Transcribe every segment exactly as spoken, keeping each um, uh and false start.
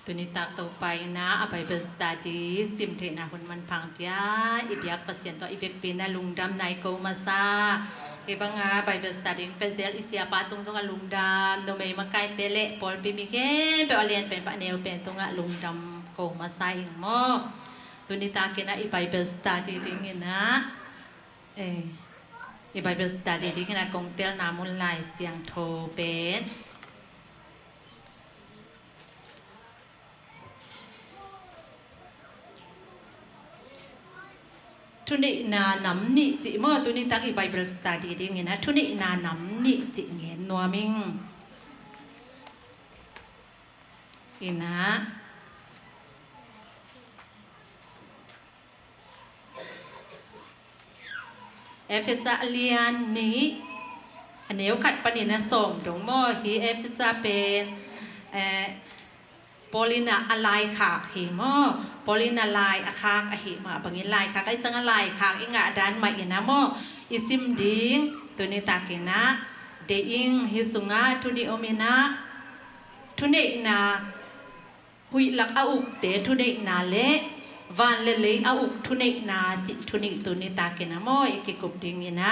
Tuni tak Topa in a Bible study sim theihna hun manpha hong pia i biak Pasian tawh i vekpi in a lungdamna i ko masa. Hih banga Bible study hong pia zel i siapa tung zongah lungdam, numei makaite le pawlpi mi khempeuh a lian pen pan a neu pen tungah lungdam ko masa ing maw. Tuni takin a i Bible study dingin a, eh, i Bible study dingin a kong telna mun Lai Siangtho pen Thuneihna nam nih cih maw, tuni tak i Bible study dingin a thuneihna nam nih cih ngen nuam ing. Ina Efesa a lian nih a neu khat panin a sawm dong maw. Hih Efesa pen, eh, Paul in a laikhak hi maw. Paul in a lai a khak ahi mah bangin laikhak ahi ciang a laikhak i ngah dan mah in a maw i sim ding. Tuni takin a deih ing. Hih sungah thu nih om in a, thuneihna, huih lak a ukte thuneihna le van le lei a uk thuneihna cih thu nih tuni takin a maw i kikup dingin a,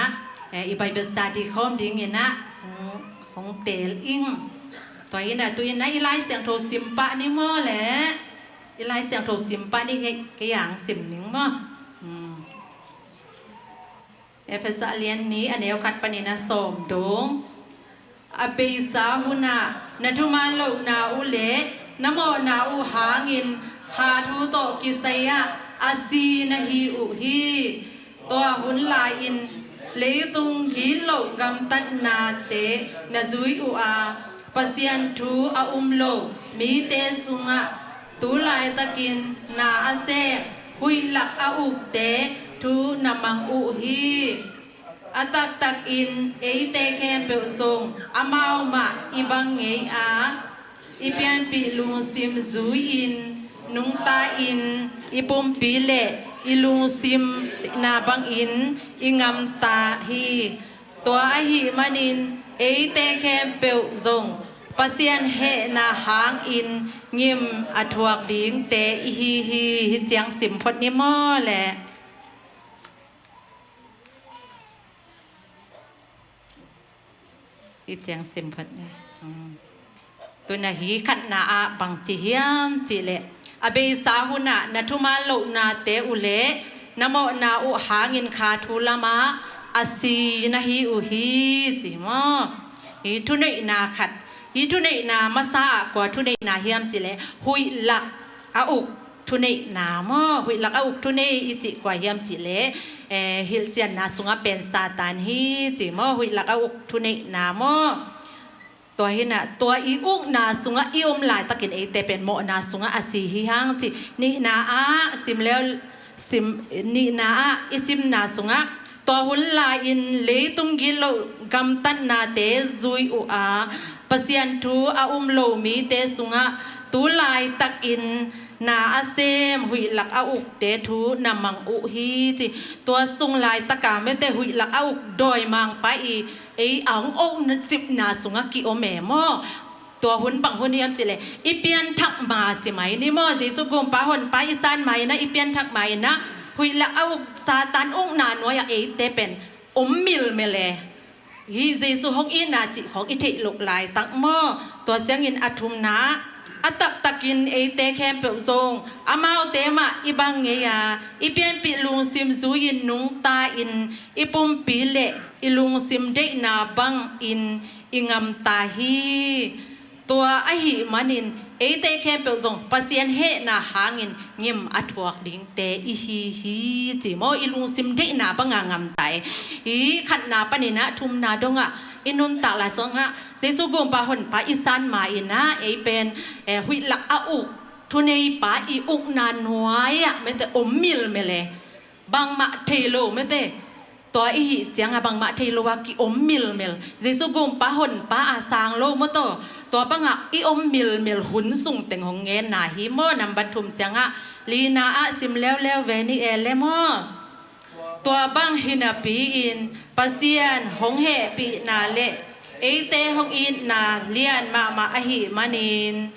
eh, i Bible study khawm dingin a hong, hong teel ing. Tua hi in a tu in a i Lai Siangtho sim pah ni maw le, i Lai Siangtho sim pah ni, kei, kei ang sim ning maw. Hmm. Efesa a lian nih a neu khat panin a sawm dong. A beisa hunah na thuman lohna uh le na mawhna uh hangin kha thu tawh kisai-ah a si na hi uh hi. Tua hun lai-in leitung gitloh gamtatnate na zui uh a, Pasian thu a um lo mite sungah tu laitakin na a sem huih lak a ukte thu na mang uh hi. A taktakin eite khempeuh zong amau mah i bang ngei a, i pianpih lungsim zui-in nungta-in i pumpi le i lungsim na bangin i ngamta hi. Tua ahih manin eite khempeuh zong Pasian hehna hangin ngim a thuak dingte i hi hi. Hih ciang sim phot ni maw le. Hih ciang sim phot ni. Hmm. Tuna hih khatna ah bang ci hiam cih leh, a beisa hunah na thuman lohnate uh le na mawhna uh hangin kha thu lamah a si na hi uh hi ci maw. Hih thuneihna khat, hih thuneihna masa ah kua thuneihna hiam cih leh huih lak a uk thuneihna maw. Huih lak a uk thunei i cih kua hiam cih leh, eh, hilhcianna sungah pen Satan hi ci maw. Huih lak a uk thuneihna maw. Tua hi in a, tua i ukna sungah i om laitakin eite pen mawhna sungah a si hi hang ci. Nihna ah sim leu, sim, nihna ah i simna sungah tua hun lai-in leitung gitloh gamtatnate zui uh a, Pasian thu a um lo mite sungah tu laitakin na a sem huih lak a ukte thu na mang uh hi ci. Tua sung laitaka mete huih lak a uk dawimangpa i ei ang ohna cipna sungah ki-om e maw. Tua hun bang hun hiam cih leh i pianthak ma ci mai ni maw. Jesu gumpa honpa i san ma in a, i pianthak ma in a, huih lak a uk Satan ukna nuai-ah eite pen om milmel e. Hih Jesu hong itna cih khawng i theih loh laitak maw. Tua ciangin a thumna ah, a taktakin eite khempeuh zong amaute mah i bang ngei a, i pianpih lungsim zui-in nungta-in i pumpi le i lungsim deihna bangin i ngamta hi. Tua ahih manin eite khempeuh zong Pasian hehna hangin ngim a thuak dingte i hi hi ci maw. I lungsim deihna banga ngamta e. Hih khatna panin a thumna dongah i nuntak lai sungah Jesu gumpa honpa i san ma in a, ei pen, eh, huih lak a uk thuneipa i ukna nuai-ah mete om milmel e. Bangmah thei lo mete. Tua i hih ciangah bangmah thei lo a ki-om milmel. Jesu gumpa honpa a sang lo maw taw. Tua bangah i om milmel hun sung teng hong ngenna hi maw. Nambat thum ciangah lina ah sim leuleu ve ni e le maw. Tua bang hi napi-in Pasian hong hehpihna le eite hong itna lian mahmah ahih manin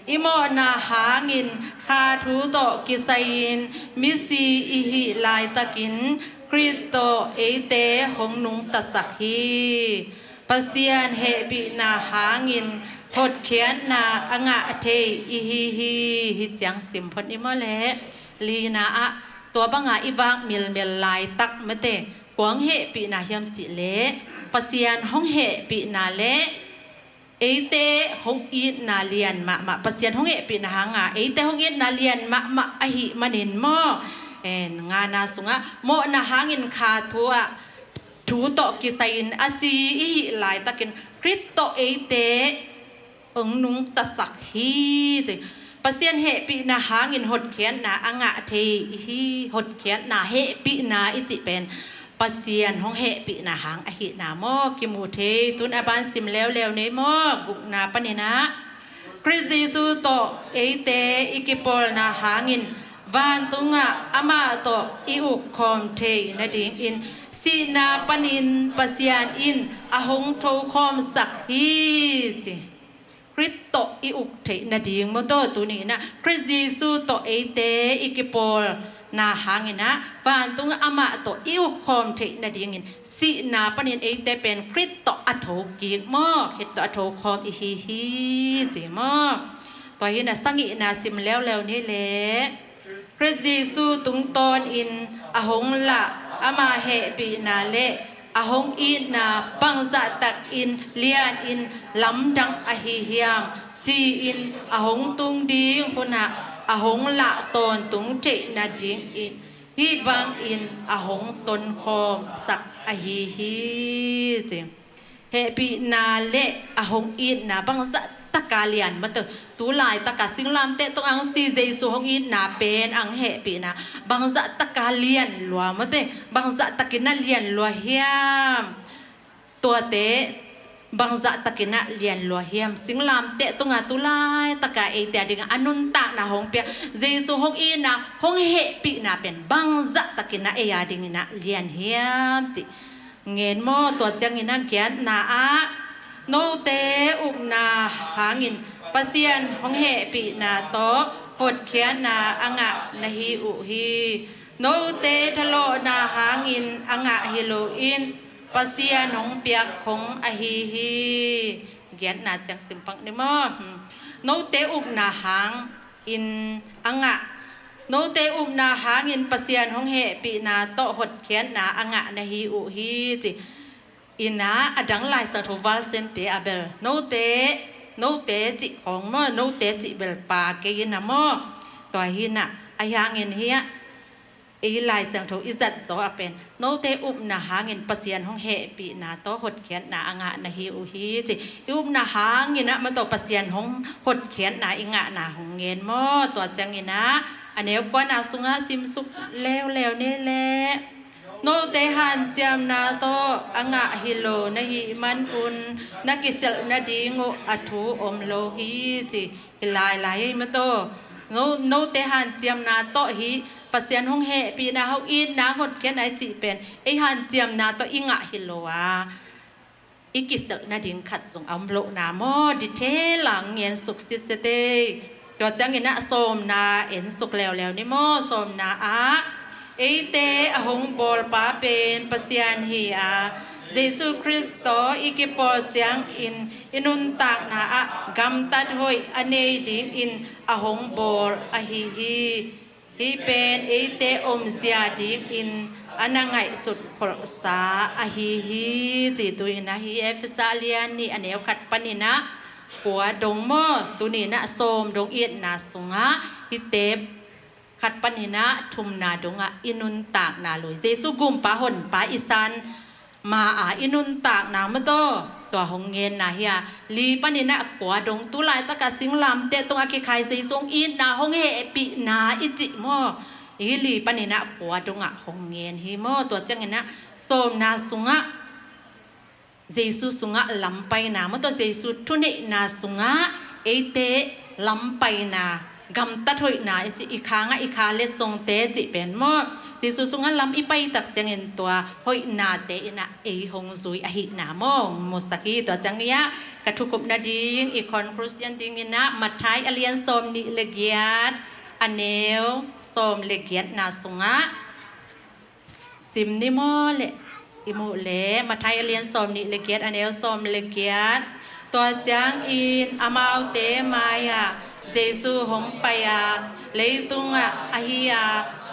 I mawhna hangin kha thu tawh kisai-in misi i hih laitakin Khrih tawh eite hong nungtasak hi. Pasian hehpihna hangin hotkhiatna a ngah thei i hi hi. Hi ciang sim phot ni maw leh? Lina ah tua banga i vak milmil laitak mate, kua hong hehpihna hiam cih leh Pasian hong hehpihna le eite hong itna lian mahmah, Pasian hong hehpihna hanga eite hong itna lian mahmah ahih manin maw? En, ngana sungah mawhna hangin kha thu ah thu tawh kisai-in a si i hih laitakin Khrih tawh eite hong nungtasak hi ci. Pasian hehpihna hangin hotkhiatna a ngah thei i hi. Hotkhiatna, hehpihna i cih pen Pasian hong hehpihna hang ahihna maw kimu thei. Tun a ban sim leuleu ni maw? Gukna panin ah Khrih Jesuh tawh eite i kipawlna hangin vantungah amah tawh i uk khawm thei nadingin sihna panin Pasian in a hong thokhawmsak hi ci. Khrih tawh i uk theih nading maw, tawh tuni in ah Khrih Jesuh tawh eite i kipawlna hangin ah vantungah amah tawh i uk khawm theih nadingin sihna panin eite pen Khrih tawh a thokik maw, Khrih tawh a thokhawm i hi hi ci maw? Tua hi in ah sagihna sim leuleu ni leh, Khrih Jesuh tungtawnin a hong lah ama hehpihna le a hong itna bangzahtakin lianin lamdang ahi hiam ci-in a hong tung ding hunah a hong lah tawntung theih nadingin hih bangin a hong tonkhawmsak ahi hi ci. Hehpihna le a hong itna bangzah taka lian maw, tu laitaka singlamteh tungah hong si Jesuh hong itna pen a hong hehpihna bangzah taka lian lua maw, bangzah takin a lian lua hiam? Tuate bangzah takin a lian lua hiam? Singlamteh tungah tu laitaka eite a dingah a nuntakna hong pia Jesuh hong itna, hong hehpihna pen bangzah takin a ei a dingin a lian hiam cih ngen maw? Tua ciangin a giatna ah note upna hangin Pasian hong hehpihna tawh hotkhiatna a ngah na hi uh hi. Note thalawhna hangin a ngah hi loin Pasian hong piak khong ahi hi. Giatna ciang simpang ni maw? Hmm. Note upna hang in a ngah, note upna hangin Pasian hong hehpihna tawh hotkhiatna a ngah na hi uh hi ci. Ina a dang Lai Siangtho val sente a bel note, note cih khawng maw, note cih bel pa kei ina maw? Tua hi ina a hiangin hi ah ei Lai Siangtho i zat zaw a pen note upna hangin Pasian hong hehpihna tawh hotkhiatna a ngah na hi uh hi ci. I upna hangin ah maw, tawh Pasian hong hotkhiatna i ngahna hong ngen maw? Tua ciangin ah a neu kuana sungah simsuk leuleu ni leh, note hanciamna tawh a ngah hi lo na hih manun na kiselh nading uh a thu om lo hi ci. Hi lailai ei maw, tawh no, note hanciamna tawh hi Pasian hong hehpihna, hong itna, hotkhiatna i cih pen ei hanciamna tawh i ngah hi lo a, i kiselh nading khat zong a om lohna maw? Detail a ngen suk sitset ei. Tua ciangin ah sawmna en suk leuleu ni maw? Sawmna ah eite a hong bawlpa pen Pasian hi a, Jesuh Khrih tawh i kipawl ciangin i nuntakna ah gamtat hoih a nei dingin a hong bawl ahi hi. Hih pen eite omzia dingin a na ngaihsut kholhsa ahi hi. Ci tu ina hi Efesa lian nih a neu khat panin ah kua dong maw, tuni ina sawm dong itna sungah hihte khat panin ah thumna dongah i nuntakna lui, Jesuh gumpa honpa i san ma-a i nuntakna maw, tawh tua hong ngenna hi a, li panin ah kua dong, tu laitaka singlamteh tungah kikhai Jesuh hong itna, hong hehpihna i cih maw? Hi li panin ah kua dongah hong ngen hi maw? Tua ciangin ah sawmna sungah Jesuh sungah lampaina maw, tawh Jesuh thuneihna sungah eite lampaina, gamtat hoihna i cih, i khangah i kha letsongte cih pen maw? Jesu sungah lam i paitak ciangin tua hoihnate in ah ei hong zui ahihna maw hong musak hi. Tua ciangin ah ka thukhupna ding i conclusion dingin ah Matthai a lian sawm nih le giat, a neu sawm le giatna sungah sim ni maw le i muh le Matthai a lian sawm nih le giat, a neu sawm le giat. Tua ciangin amaute mai-ah Jesu hong pai a, leitungah ahi a,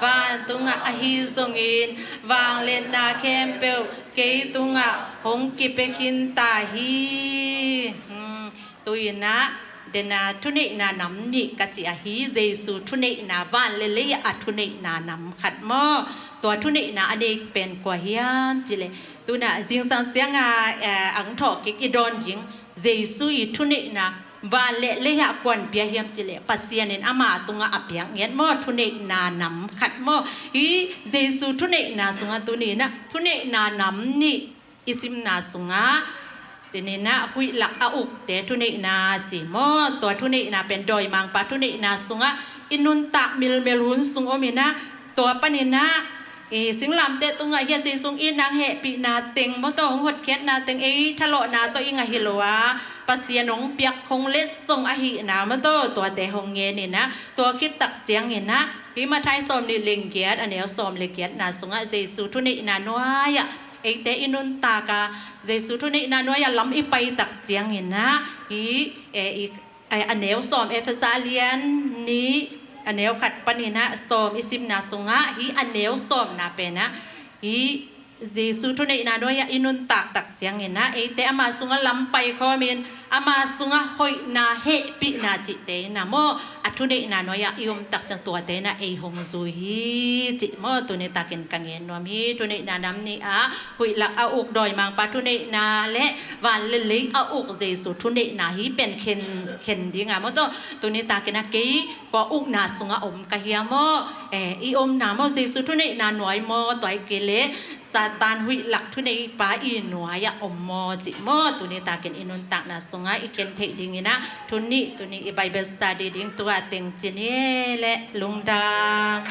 vantungah ahi zongin vangliatna khempeuh kei tungah hong kipia khin ta hi. Hmm, tu-in ah dena thuneihna nam nih ka ci ahi. Jesu thuneihna, van le lei a thuneihna nam khat maw? Tua thuneihna a nei pen kua hiam cih leh, tu-in ah zingsang cianga eh, ang thawh kik i dawn ding Jesu i thuneihna van le lei ah kuan pia hiam cih leh, Pasian in ama tungah a piak ngiat maw, thuneihna nam khat maw? Hi Jesu thuneihna sungah tuni-in ah thuneihna nam nih i simna sungah, tuni-in ah huih lak a ukte thuneihna ci maw? Tua thuneihna pen dawimangpa thuneihna sungah i nuntak milmil hun sung om in ah, tua panin ah i singlamteh tungah hi a, Jesu in nang hehpihna teng maw, tua hong hotkhiatna teng ei thalawhna tawh i ngah hi lo a, Pasian hong piak hong letsong ahihna maw, tua tuate hong ngen in ah, tua khit tak ciangin ah hi Matthai sawm nih le giat, a neu sawm le giatna sungah Jesu thuneihna nuai-ah eite i nuntak a, Jesu thuneihna nuai-ah lam i paitak ciangin ah hi eh, i eh, a neu sawm, Efesa a lian nih, a neu khat panin ah sawm i simna sungah hi a neu sawmna pen ah hi Jesu thuneihna nuai-ah i nuntak tak ciangin ah eite ama sungah lam paikhawmin ama sungah hoihna, hehpihna cihte in ah maw, a thuneihna nuai-ah i om tak ciang tuate in ah ei hong zui hi cih maw, tuni takin ka ngen nuam hi. Thuneihna nam nih ah huih lak a uk dawimangpa thuneihna le van le lei a uk Jesu thuneihna hi pen khen, khen ding a maw, tua tuni takin ah kei kua ukna sungah om ka hiam maw? Eh, i omna maw Jesu thuneihna nuai maw, tua hi kei leh Satan huih lak thuneipa i nuai-ah om maw cih maw, tuni takin i nuntakna sungah i ken theih dingin ah thu nih, tuni i Bible study ding tua teng ci ni le, lungdam.